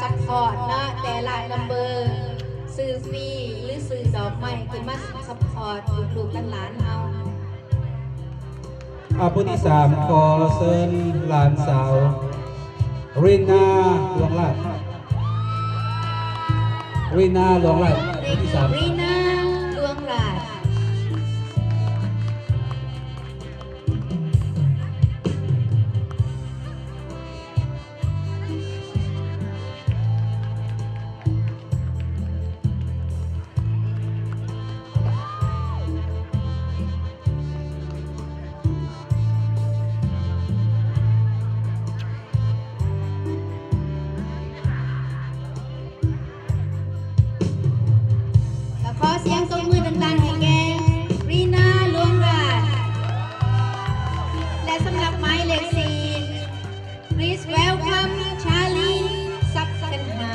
ຊັບພອດເນາະ ແຕ່ລະນຳເບີ ຊື້ຟຣີ ຫຼື ຊື້ດອກໄມ້ຂຶ້ນມາຊັບພອດລູກໆຫຼານໆເຮົາ. ອ່າ ຜູ້ທີສາມ ຂໍເຊີນຫຼານສາວ ຣີນາ ຫຼວງລາດ. ຣີນາ ຫຼວງລາດ ຜູ້ທີສາມ. ຣີນາ ຫຼວງລາດ. ແລ້ວຂໍສຽງຕົບມືດັງໆໃຫ້ແກ່ ຣີນາ ຫຼວງລາດ ແລະ ສຳລັບໝາຍເລກສີ່ Please welcome Charlene ສັກກັນຫາ.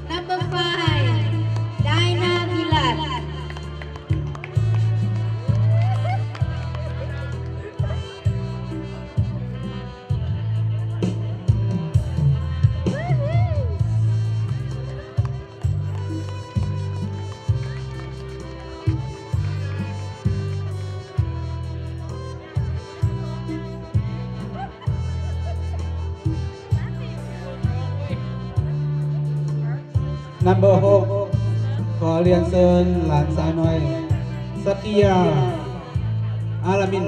ນຳເບີໄຟ ໄດນາ ວິລັດ. ນຳເບີຫົກ ຂໍລຽນເຊີນຫຼານສາວນ້ອຍ ສັກກິຍາ ອາລາມິນ.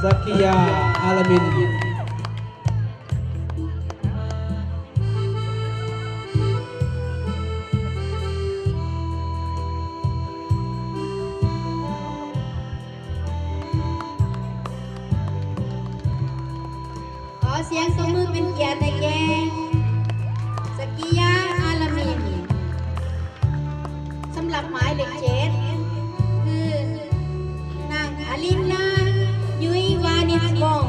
ສັກກິຍາ ອາລາມິນ. ຂໍສຽງຕົບມືເປັນກຽດໃຫ້ແກ່ ສັກກິຍາ ອາລາມິນ. ສຳລັບໝາຍເລກເຈັດ ຄື ນາງ ອາລິນນາ ຍຸຍ ວານິດວົງ.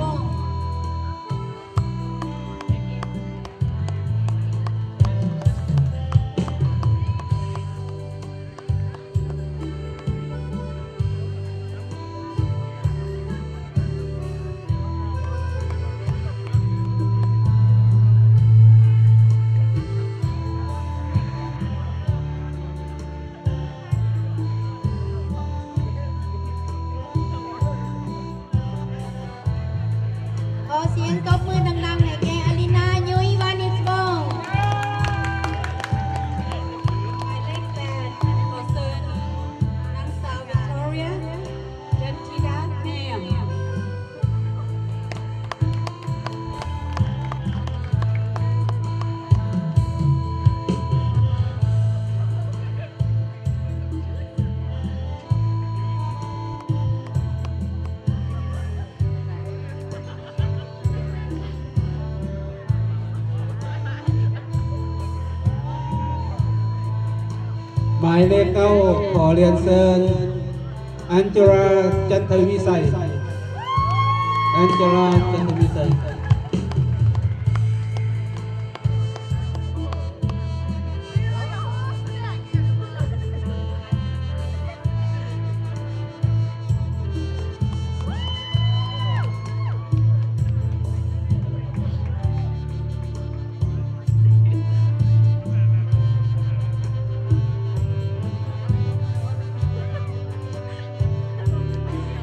ຂໍສຽງຕົບມືດັງໆໃຫ້ແກ່ ອາລີນາ ຍຸຍ ວານິດວົງ. ໝາຍເລກແປດ ຂໍເຊີນນາງສາວ ວິກຕໍເຣຍ ຈັນທິດາ ແນມ. ໝາຍເລກເກົ້າ ຂໍລຽນເຊີນ ແອນເຈລາ ຈັນທະວິໄສ. ແອນເຈລາ ຈັນທະວິໄສ.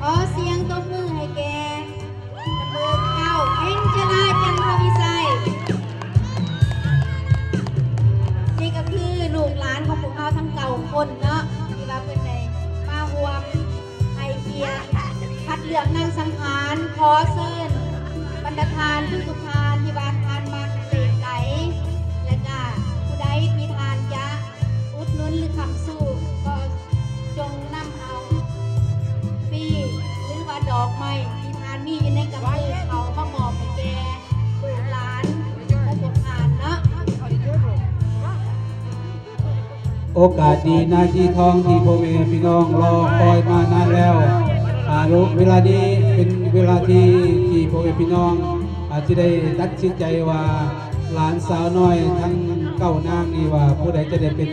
ຂໍສຽງຕົບມືໃຫ້ແກ່ ນຳເບີເກົ້າ ເອັນເຈລາ ຈັນທະວິໄສ. ນີ້ກໍຄືລູກຫຼານຂອງພວກເຮົາທັງເກົ້າຄົນເນາະ ທີ່ວ່າເພິ່ນໄດ້ມາຮ່ວມໃຫ້ກຽດຄັດເລືອກນາງສັງຫານ. ຂໍເຊີນບັນດາທ່ານທຸກໆທ່ານທີ່ວ່າທ່ານມັກເລກໃດ ແລະກະຜູ້ໃດທີ່ທ່ານຈະອຸດໜູນ ຫຼື ຄ້ຳຊູ ກໍ ຈົ່ ໂອກາດດີນາທີທອງທີ່ພໍ່ແມ່ພີ່ນ້ອງລໍຄອຍມານານແລ້ວ. ອາ ເວລານີ້ເປັນເວລາທີ່ ທີ່ພໍ່ແມ່ພີ່ນ້ອງອາດຈະໄດ້ຕັດສິນໃຈວ່າ ຫຼານສາວນ້ອຍທັງເກົ້ານາງນີ້ວ່າ ຜູ້ໃດຈະໄດ້ເປັນ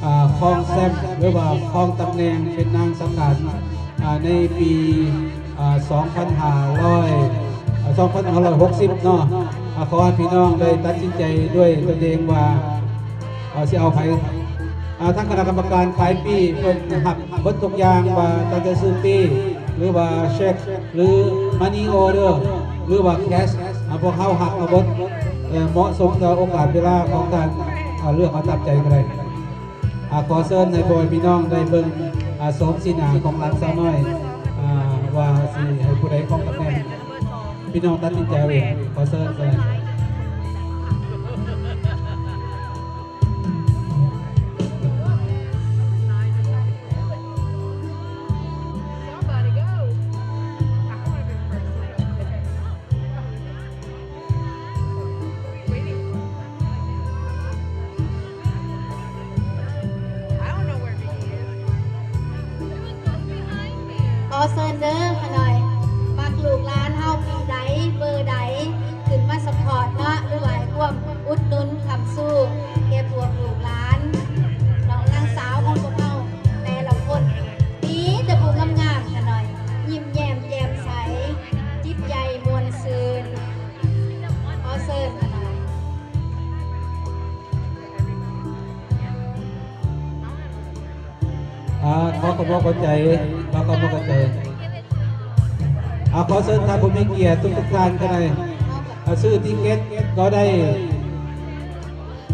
ອາ ຄອງແຊມ ຫຼືວ່າຄອງຕຳແໜ່ງເປັນນາງສັງການ ອາ ໃນປີ ອາ ສອງພັນຫ້າຮ້ອຍ ອາ ສອງພັນຫ້າຮ້ອຍຫົກສິບເນາະ. ອາ ຂໍໃຫ້ພີ່ນ້ອງໄດ້ຕັດສິນໃຈດ້ວຍຕົນເອງວ່າ ອາ ຊິເອົາໃຜ. ອາ ທາງຄະນະກຳມະການຂາຍປີ້ເພິ່ນຮັບເບິດທຸກຢ່າງ ວ່າຕັ້ງແຕ່ຊື້ປີ້ ຫຼືວ່າເຊັກ ຫຼື money order ຫຼືວ່າ cash ອາ ພວກເຮົາຮັບເອົາເບິດ. ເໝາະສົມຕໍ່ໂອກາດເວລາຂອງທ່ານ ອາ ເລືອກເອົາຕາມໃຈກໍໄດ້. ອາ ຂໍເຊີນໃຫ້ພໍ່ແມ່ພີ່ນ້ອງໄດ້ເບິ່ງ ອາ ໂສມສີໜ້າຂອງຫຼານສາວນ້ອຍ ອາ ວ່າຊິໃຫ້ຜູ້ໃດຄອງຕຳແໜ່ງ. ພີ່ນ້ອງຕັດສິນໃຈເອົາເອງ. ຂໍເຊີນເລີຍ. Somebody go. I wanna be the first. ຂໍເຊີນເດີຂະນ້ອຍ ມັກລູກຫຼານເຮົາປີໃດ ເບີໃດ ຂຶ້ນມາຊັບພອດເນາະ ຫຼືວ່າໃຫ້ຄວາມອຸດໜູນຄ້ຳຊູແກ່ພວກລູກຫຼານ ນ້ອງນາງສາວຂອງພວກເຮົາແຕ່ລະຄົນ ມີແຕ່ຜູ້ງາມໆ ຂະນ້ອຍ ຍິ້ມແຍ້ມແຈ່ມໃສ ຈິດໃຈມ່ວນຊື່ນ. ຂໍເຊີນຂະນ້ອຍ. ອາ ຂໍຂອບອົກຂອບໃຈ ຂໍຂອບອົກຂອບໃຈ. ອາ ຂໍເຊີນທ່ານຜູ້ມີກຽດທຸກໆທ່ານກໍໄດ້ ອາ ຊື້ຕິເກັດກໍໄດ້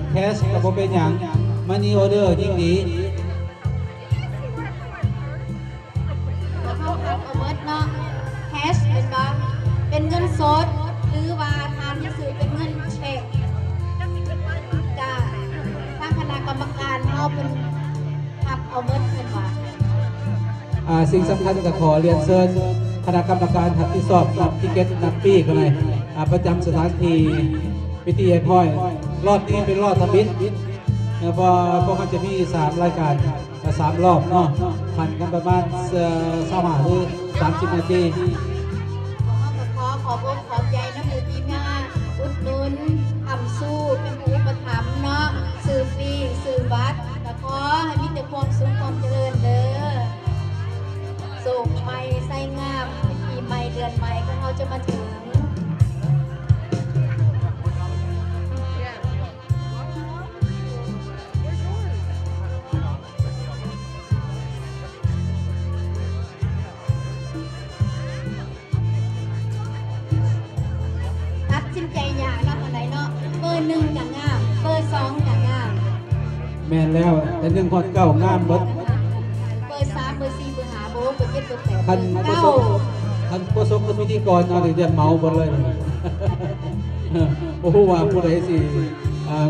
ແຄຊກໍບໍ່ເປັນຫຍັງ ມັນນີອໍເດີຍິ່ງດີ. ພວກເຮົາຮັບເອົາໝົດເນາະ ແຄຊແມ່ນບໍ່? ເປັນເງິນສົດ ຫຼືວ່າທ່ານຈະຊື້ເປັນເງິນເຊັກ ກະທາງຄະນະກຳມະການເຮົາເພິ່ນຮັບເອົາໝົດແມ່ນບໍ່? ອາ ສິ່ງສຳຄັນກໍຂໍລຽນເຊີນຄະນະກຳມະການຮັບຜິດຊອບນັບຕິເກັດນັບປີ້ກໍໄດ້ ອາ ປະຈຳສະຖານທີ່ເປັນທີ່ຮຽບຮ້ອຍ. ລອບນີ້ເປັນລອບທຳອິດ ເພາະວ່າພວກເຮົາຈະມີສາມລາຍການ ສາມລອບເນາະ ຂັ້ນກັນປະມານ ເອີ່ ຊາວຫ້າ ຫຼື ສາມສິບນາທີ. ພວກເຮົາກໍຂໍຂອບອົກຂອບໃຈນຳຜູ້ທີ່ມາອຸດໜູນ ຄ້ຳຊູ ເປັນຜູ້ອຸປະຖຳເນາະ ຊື້ປີ້ ຊື້ບັດ ກໍຂໍໃຫ້ມີແຕ່ຄວາມສຸກຄວາມຈະເລີນເດີ ໂຊກໄໝ້ໄຊງາມ ປີໃໝ່ເດືອນໃໝ່ຂອງເຮົາຈະມາເຖິງ. ຕັດສິນໃຈຍາກເນາະ ອັນໃດເນາະ ເບີໜຶ່ງກະງາມ ເບີສອງກະງາມ. ແມ່ນແລ້ວ ແຕ່ໜຶ່ງຮອດເກົ້າງາມເບິດ ເບີສາມ ເບີສີ່ ເບີຫ້າ ເບີຫົກ ເບີເຈັດ ເບີແປດ ຄັນບໍ່ສົມ ຄັນບໍ່ສົມກັບພິທີກອນເອົານີ້ ຢ້ານເມົາເບິດເລີຍ ບໍ່ຮູ້ວ່າຜູ້ໃດຊິ ອ່າ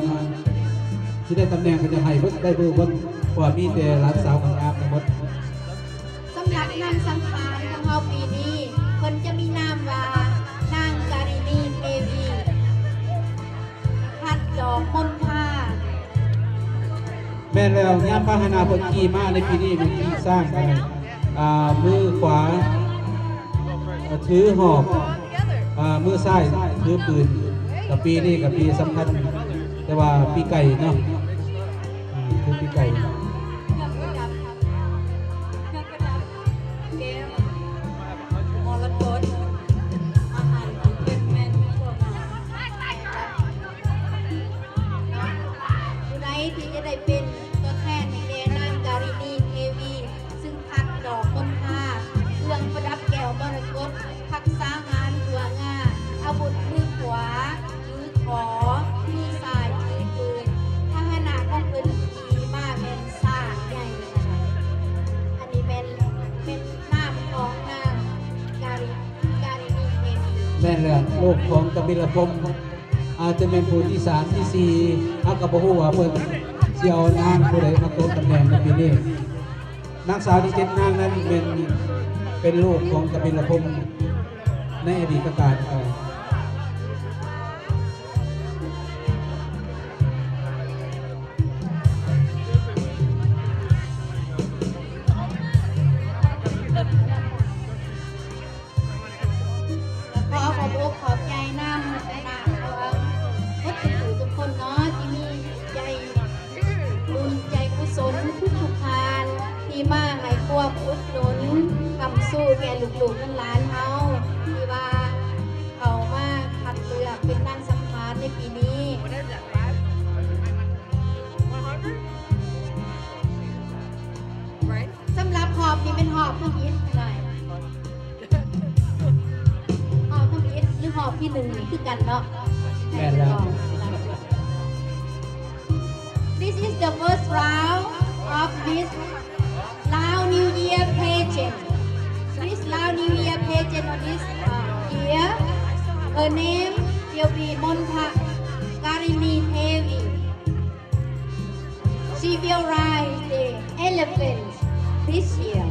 ຊິໄດ້ຕຳແໜ່ງ ເພິ່ນຈະໃຫ້ເບິດ ໄດ້ເບີເບິດ ເພາະວ່າມີແຕ່ຫຼານສາວງາມໆທັງໝົດ. ສຳລັບນາງສັງຂານຂອງເຮົາປີນີ້ ເພິ່ນຈະມີນາມວ່າ ນາງກາລິນີເທວີ ພັດດອກມົນພາ. ແມ່ນແລ້ວ ຍານພາຫະນະເພິ່ນຂີ່ມາໃນປີນີ້ແມ່ນຂີ່ຊ້າງ ອາ ມືຂວາ ອາ ຖືຫອກ ອາ ມືຊ້າຍຖືປືນ. ກະປີນີ້ກະປີສຳຄັນ ແຕ່ວ່າປີໄກ່ເນາະ ອືມ ຄືປີໄກ່. ເຄື່ອງປະດັບ ເຄື່ອງປະດັບແກ້ວ ມໍລະກົດ ອາຫານຂອງເພິ່ນແມ່ນພວກ ຜູ້ໃດທີ່ຈະໄດ້ເປັນຕົວແທນໃຫ້ແກ່ນາງກາລິນີເທວີ ຊຶ່ງພັດດອກມົນພາ ເຄື່ອງປະດັບແກ້ວມໍລະກົດ ທັກສະຫານຕົວງາ ອາວຸດມືຂວາ ຖືຂໍ ມືຊ້າຍຖືປືນ ພາຫະນະຂອງເພິ່ນຂີ່ມາແມ່ນຊ້າງໃຫຍ່. ອັນນີ້ແມ່ນ ແມ່ນນາມຂອງນາງກາລິ ກາລິນີເທວີ. ແມ່ນແລ້ວ ລູກຂອງກະບິລະພົມ ອາດຈະແມ່ນຜູ້ທີສາມທີສີ່ ເຮົາກໍບໍ່ຮູ້ວ່າເພິ່ນຊິເອົານາງຜູ້ໃດມາຄອງຕຳແໜ່ງໃນປີນີ້. ນາງສາວທັງເຈັດນາງນັ້ນແມ່ນເປັນລູກຂອງກະບິລະພົມໃນອະດີດການ. ເອີ ເອີ ຮ່ວມອຸດໜູນຄ້ຳຊູແກ່ລູກໆຫຼານໆເຮົາ ທີ່ວ່າເຂົ້າມາຄັດເລືອກເປັນນາງສັງຂານໃນປີນີ້. Right? ສຳລັບຮອບນີ້ແມ່ນຮອບທຳອິດໜ້ອຍ ຮອບທຳອິດ ຫຼື ຮອບທີໜຶ່ງນີ້ຄືກັນເນາະ. ແມ່ນແລ້ວ. This is the first round of Miss Lao New Year pageant. This Lao New Year pageant of this, uh, year, her name will be Montha Karini Devi. She will ride the elephant this year.